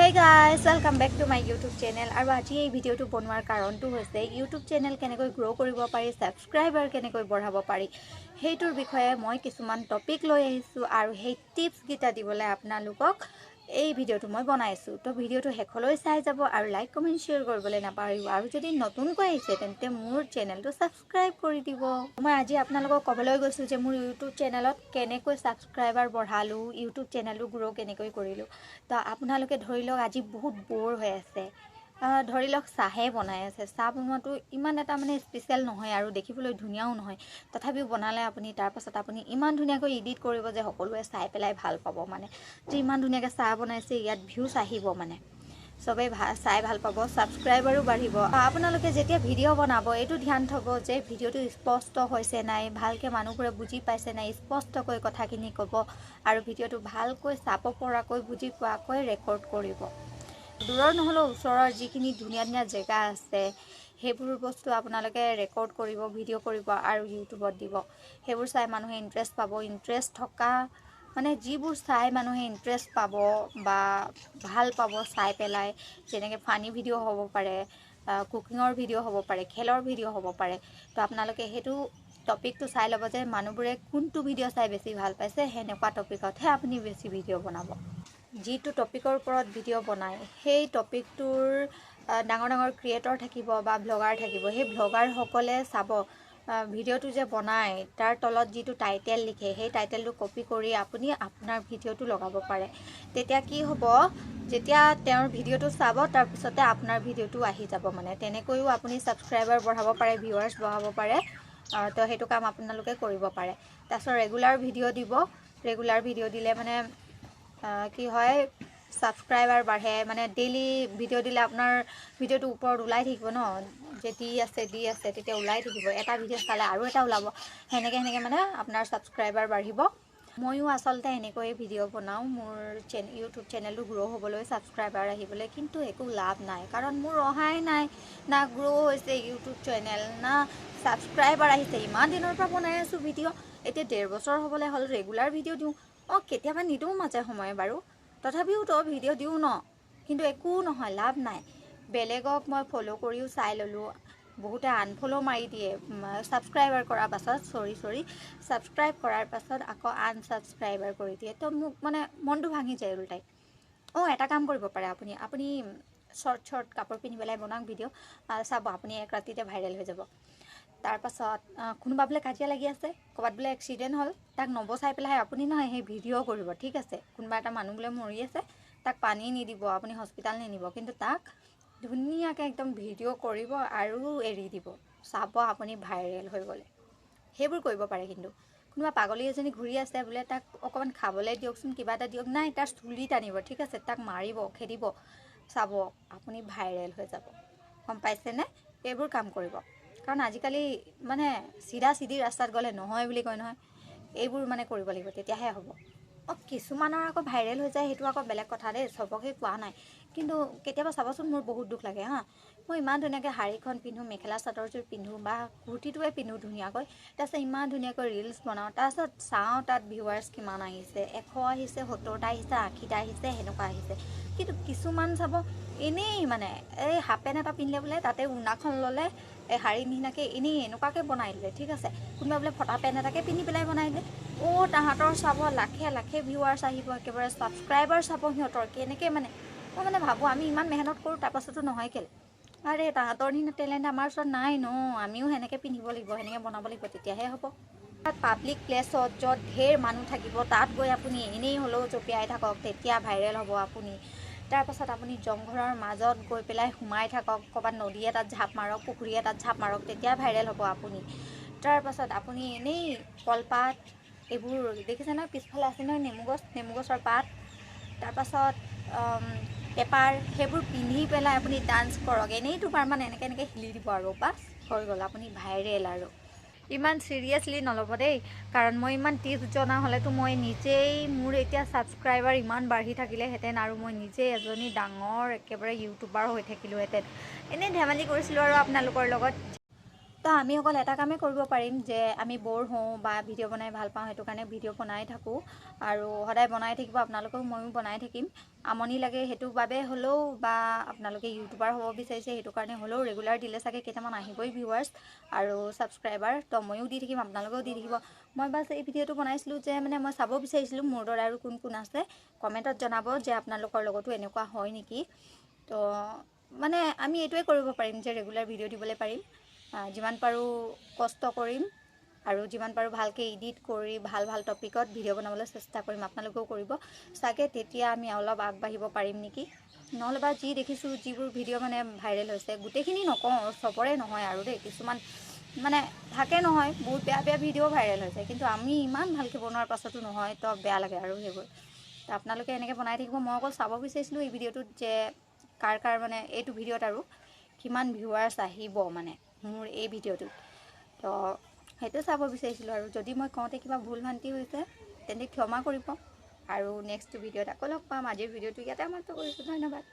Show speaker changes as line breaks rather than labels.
Hey guys, welcome back to my YouTube channel. আৰু আজি এই ভিডিঅ'টো বনোৱাৰ কাৰণটো হৈছে ইউটিউব চেনেল কেনেকৈ গ্ৰ' কৰিব পাৰি, ছাবস্ক্ৰাইবাৰ কেনেকৈ বঢ়াব পাৰি, সেইটোৰ বিষয়ে মই কিছুমান টপিক লৈ আহিছোঁ আৰু সেই টিপছকেইটা দিবলৈ আপোনালোকক এই ভিডিঅ'টো মই বনাইছোঁ। তো ভিডিঅ'টো শেষলৈ চাই যাব আৰু লাইক, কমেণ্ট, শ্বেয়াৰ কৰিবলৈ নাপাহৰিব। আৰু যদি নতুনকৈ আহিছে, তেন্তে মোৰ চেনেলটো ছাবস্ক্ৰাইব কৰি দিব। মই আজি আপোনালোকক ক'বলৈ গৈছোঁ যে মোৰ ইউটিউব চেনেলত কেনেকৈ ছাবস্ক্ৰাইবাৰ বঢ়ালোঁ, ইউটিউব চেনেলটো গ্ৰ' কেনেকৈ কৰিলোঁ। তো আপোনালোকে ধৰি লওক আজি বহুত ব'ৰ হৈ আছে, ধৰি লওক চাহে বনাই আছে। চাহ বনোৱাটো ইমান এটা মানে স্পেচিয়েল নহয় আৰু দেখিবলৈ ধুনীয়াও নহয়, তথাপিও বনালে আপুনি, তাৰপাছত আপুনি ইমান ধুনীয়াকৈ এডিট কৰিব যে সকলোৱে চাই পেলাই ভাল পাব, মানে যে ইমান ধুনীয়াকৈ চাহ বনাইছে, ইয়াত ভিউজ আহিব, মানে চবেই চাই ভাল পাব, ছাবস্ক্ৰাইবাৰো বাঢ়িব। আপোনালোকে যেতিয়া ভিডিঅ' বনাব, এইটো ধ্যান থ'ব যে ভিডিঅ'টো স্পষ্ট হৈছে নাই, ভালকৈ মানুহবোৰে বুজি পাইছে নাই। স্পষ্টকৈ কথাখিনি ক'ব আৰু ভিডিঅ'টো ভালকৈ চাব পৰাকৈ, বুজি পোৱাকৈ ৰেকৰ্ড কৰিব। দূৰৰ নহ'লেও ওচৰৰ যিখিনি ধুনীয়া ধুনীয়া জেগা আছে, সেইবোৰ বস্তু আপোনালোকে ৰেকৰ্ড কৰিব, ভিডিঅ' কৰিব আৰু ইউটিউবত দিব। সেইবোৰ চাই মানুহে ইণ্টাৰেষ্ট পাব। ইণ্টাৰেষ্ট থকা মানে যিবোৰ চাই মানুহে ইণ্টাৰেষ্ট পাব বা ভাল পাব চাই পেলাই, যেনেকৈ ফানী ভিডিঅ' হ'ব পাৰে, কুকিঙৰ ভিডিঅ' হ'ব পাৰে, খেলৰ ভিডিঅ' হ'ব পাৰে। তো আপোনালোকে সেইটো টপিকটো চাই ল'ব যে মানুহবোৰে কোনটো ভিডিঅ' চাই বেছি ভাল পাইছে, সেনেকুৱা টপিকতহে আপুনি বেছি ভিডিঅ' বনাব। যিটো টপিকৰ ওপৰত ভিডিঅ' বনায়, সেই টপিকটোৰ ডাঙৰ ডাঙৰ ক্ৰিয়েটৰ থাকিব বা ভ্লগাৰ থাকিব। সেই ভ্লগাৰসকলে চাব, ভিডিঅ'টো যে বনায়, তাৰ তলত যিটো টাইটেল লিখে, সেই টাইটেলটো কপি কৰি আপুনি আপোনাৰ ভিডিঅ'টো লগাব পাৰে। তেতিয়া কি হ'ব, যেতিয়া তেওঁৰ ভিডিঅ'টো চাব, তাৰপিছতে আপোনাৰ ভিডিঅ'টো আহি যাব। মানে তেনেকৈও আপুনি ছাবস্ক্ৰাইবাৰ বঢ়াব পাৰে, ভিউৱাৰ্ছ বঢ়াব পাৰে। তো সেইটো কাম আপোনালোকে কৰিব পাৰে। তাৰপিছত ৰেগুলাৰ ভিডিঅ' দিব। ৰেগুলাৰ ভিডিঅ' দিলে মানে কি হয়, ছাবস্ক্ৰাইবাৰ বাঢ়ে। মানে ডেইলি ভিডিঅ' দিলে আপোনাৰ ভিডিঅ'টো ওপৰত ওলাই থাকিব ন, যে দি আছে, দি আছে, তেতিয়া ওলাই থাকিব। এটা ভিডিঅ' চালে আৰু এটা ওলাব, সেনেকৈ সেনেকৈ মানে আপোনাৰ ছাবস্ক্ৰাইবাৰ বাঢ়িব। ময়ো আচলতে এনেকৈয়ে ভিডিঅ' বনাওঁ মোৰ ইউটিউব চেনেলটো গ্ৰ' হ'বলৈ, ছাবস্ক্ৰাইবাৰ আহিবলৈ। কিন্তু একো লাভ নাই, কাৰণ মোৰ অহাই নাই, না গ্ৰ' হৈছে ইউটিউব চেনেল, না ছাবস্ক্ৰাইবাৰ আহিছে। ইমান দিনৰ পৰা বনাই আছোঁ ভিডিঅ', এতিয়া 1.5 বছৰ হ'বলৈ হ'ল। ৰেগুলাৰ ভিডিঅ' দিওঁ। অঁ, কেতিয়াবা নিদিওঁ মাজে সময়ে বাৰু, তথাপিও তো ভিডিঅ' দিওঁ ন। কিন্তু একো নহয়, লাভ নাই। বেলেগক মই ফ'ল' কৰিও চাই ল'লোঁ, বহুতে আনফ'ল' মাৰি দিয়ে ছাবস্ক্ৰাইবাৰ কৰাৰ পাছত, চৰি চৰি, ছাবস্ক্ৰাইব কৰাৰ পাছত আকৌ আনছাবস্ক্ৰাইবাৰ কৰি দিয়ে। তো মোক মানে মনটো ভাঙি যায় ওলোটাই। অঁ, এটা কাম কৰিব পাৰে আপুনি। আপুনি শ্বৰ্ট শ্বৰ্ট কাপোৰ পিন্ধি পেলাই বনাওক ভিডিঅ', চাব আপুনি এক ৰাতিতে ভাইৰেল হৈ যাব। তাৰপাছত কোনোবা বোলে কাজিয়া লাগি আছে, ক'ৰবাত বোলে এক্সিডেণ্ট হ'ল, তাক নবচাই পেলাই আপুনি নহয় সেই ভিডিঅ' কৰিব, ঠিক আছে? কোনোবা এটা মানুহ বোলে মৰি আছে, তাক পানী নিদিব আপুনি, হস্পিটেল নিনিব, কিন্তু তাক ধুনীয়াকৈ একদম ভিডিঅ' কৰিব আৰু এৰি দিব। চাব আপুনি ভাইৰেল হৈ গ'লে। সেইবোৰ কৰিব পাৰে। কিন্তু কোনোবা পাগলী এজনী ঘূৰি আছে বোলে, তাক অকণমান খাবলৈ দিয়কচোন, কিবা এটা দিয়ক, নাই, তাৰ চুলি টানিব, ঠিক আছে, তাক মাৰিব, খেদিব, চাব আপুনি ভাইৰেল হৈ যাব। গম পাইছেনে? এইবোৰ কাম কৰিব, কাৰণ আজিকালি মানে চিধা চিধি ৰাস্তাত গ'লে নহয় বুলি কয় নহয়। এইবোৰ মানে কৰিব লাগিব, তেতিয়াহে হ'ব। অঁ, কিছুমানৰ আকৌ ভাইৰেল হৈ যায়, সেইটো আকৌ বেলেগ কথা দেই, চবকে কোৱা নাই। কিন্তু কেতিয়াবা চাবচোন, মোৰ বহুত দুখ লাগে হা। মই ইমান ধুনীয়াকৈ শাৰীখন পিন্ধোঁ, মেখেলা চাদৰযোৰ পিন্ধোঁ বা কুৰ্তিটোৱে পিন্ধোঁ ধুনীয়াকৈ, তাৰপিছত ইমান ধুনীয়াকৈ ৰিলচ বনাওঁ, তাৰপিছত চাওঁ তাত ভিউৱাৰ্ছ কিমান আহিছে, 100 আহিছে, 70টা আহিছে, 80টা আহিছে, সেনেকুৱা আহিছে। কিন্তু কিছুমান চাব, এনেই মানে এই হাফ পেণ্ট এটা পিন্ধিলে বোলে, তাতে উৰ্ণাখন ল'লে, এই শাৰী নিচিনাকৈ এনেই এনেকুৱাকৈ বনাই দিলে, ঠিক আছে, কোনোবা বোলে ফটা পেণ্ট এটাকে পিন্ধি পেলাই বনাই দিলে, অ' তাহাঁতৰ চাব লাখে লাখে ভিউৱাৰ্ছ আহিব, একেবাৰে ছাবস্ক্ৰাইবাৰ চাব সিহঁতৰ কেনেকৈ। মানে মই মানে ভাবোঁ, আমি ইমান মেহনত কৰোঁ, তাৰপাছতো নহয় কেলৈ? আৰে, তাহাঁতৰ নিচিনা টেলেণ্ট আমাৰ ওচৰত নাই ন। আমিও সেনেকৈ পিন্ধিব লাগিব, সেনেকৈ বনাব লাগিব, তেতিয়াহে হ'ব। পাব্লিক প্লেচত য'ত ঢেৰ মানুহ থাকিব, তাত গৈ আপুনি এনেই হ'লেও জঁপিয়াই থাকক, তেতিয়া ভাইৰেল হ'ব আপুনি। তাৰপাছত আপুনি জংঘলৰ মাজত গৈ পেলাই সোমাই থাকক, ক'ৰবাত নদী এটাত ঝাঁপ মাৰক, পুখুৰী এটাত ঝাঁপ মাৰক, তেতিয়া ভাইৰেল হ'ব আপুনি। তাৰপাছত আপুনি এনেই কলপাত এইবোৰ দেখিছে নহয়, পিছফালে আছে নহয় নেমু গছ, নেমু গছৰ পাত, তাৰপাছত পেপাৰ, সেইবোৰ পিন্ধি পেলাই আপুনি ডান্স কৰক, এনেই দুবাৰমান এনেকৈ এনেকৈ হিলি দিব আৰু বাছ, হৈ গ'ল, আপুনি ভাইৰেল। আৰু ইমান চিৰিয়াছলি নল'ব দেই, কাৰণ মই ইমান টিপছ জনা হ'লেতো মই নিজেই মোৰ এতিয়া ছাবস্ক্ৰাইবাৰ ইমান বাঢ়ি থাকিলেহেঁতেন আৰু মই নিজেই এজনী ডাঙৰ একেবাৰে ইউটিউবাৰ হৈ থাকিলোহেঁতেন। এনেই ধেমালি কৰিছিলোঁ আৰু আপোনালোকৰ লগত। তো তো আমি অকল এটা কামেই কৰিব পাৰিম যে আমি ব'ৰ হওঁ বা ভিডিঅ' বনাই ভাল পাওঁ, সেইটো কাৰণে ভিডিঅ' বনাই থাকোঁ আৰু সদায় বনাই থাকিব। আপোনালোকেও, ময়ো বনাই থাকিম। আমনি লাগে সেইটো বাবে হ'লেও বা আপোনালোকে ইউটিউবাৰ হ'ব বিচাৰিছে সেইটো কাৰণে হ'লেও ৰেগুলাৰ দিলে চাগে কেইটামান আহিবই ভিউৱাৰ্ছ আৰু ছাবস্ক্ৰাইবাৰ। তো ময়ো দি থাকিম, আপোনালোকেও দি থাকিব। মই বাছ এই ভিডিঅ'টো বনাইছিলোঁ যে মানে মই চাব বিচাৰিছিলোঁ মোৰ দৰে আৰু কোন কোন আছে, কমেণ্টত জনাব যে আপোনালোকৰ লগতো এনেকুৱা হয় নেকি। তো মানে আমি এইটোৱে কৰিব পাৰিম যে ৰেগুলাৰ ভিডিঅ' দিবলৈ পাৰিম, যিমান পাৰোঁ কষ্ট কৰিম আৰু যিমান পাৰোঁ ভালকৈ এডিট কৰি ভাল ভাল টপিকত ভিডিঅ' বনাবলৈ চেষ্টা কৰিম। আপোনালোকেও কৰিব চাগে, তেতিয়া আমি অলপ আগবাঢ়িব পাৰিম নেকি। নহ'লে বা যি দেখিছোঁ যিবোৰ ভিডিঅ' মানে ভাইৰেল হৈছে, গোটেইখিনি নকওঁ, চবৰে নহয় আৰু দেই, কিছুমান মানে থাকে নহয় বহুত বেয়া বেয়া ভিডিঅ' ভাইৰেল হৈছে, কিন্তু আমি ইমান ভালকৈ বনোৱাৰ পাছতো নহয়, তো বেয়া লাগে আৰু সেইবোৰ। তো আপোনালোকে এনেকৈ বনাই থাকিব। মই অকল চাব বিচাৰিছিলোঁ এই ভিডিঅ'টোত যে কাৰ কাৰ মানে এইটো ভিডিঅ'ত আৰু কিমান ভিউৱাৰ্ছ আহিব মানে মোৰ এই ভিডিঅ'টোত, তো সেইটো চাব বিচাৰিছিলোঁ। আৰু যদি মই কওঁতে কিবা ভুল ভ্ৰান্তি হৈছে তেন্তে ক্ষমা কৰিব। আৰু নেক্সট ভিডিঅ'ত আকৌ লগ পাম। আজিৰ ভিডিঅ'টো ইয়াতে সমাপ্ত কৰিছোঁ। ধন্যবাদ।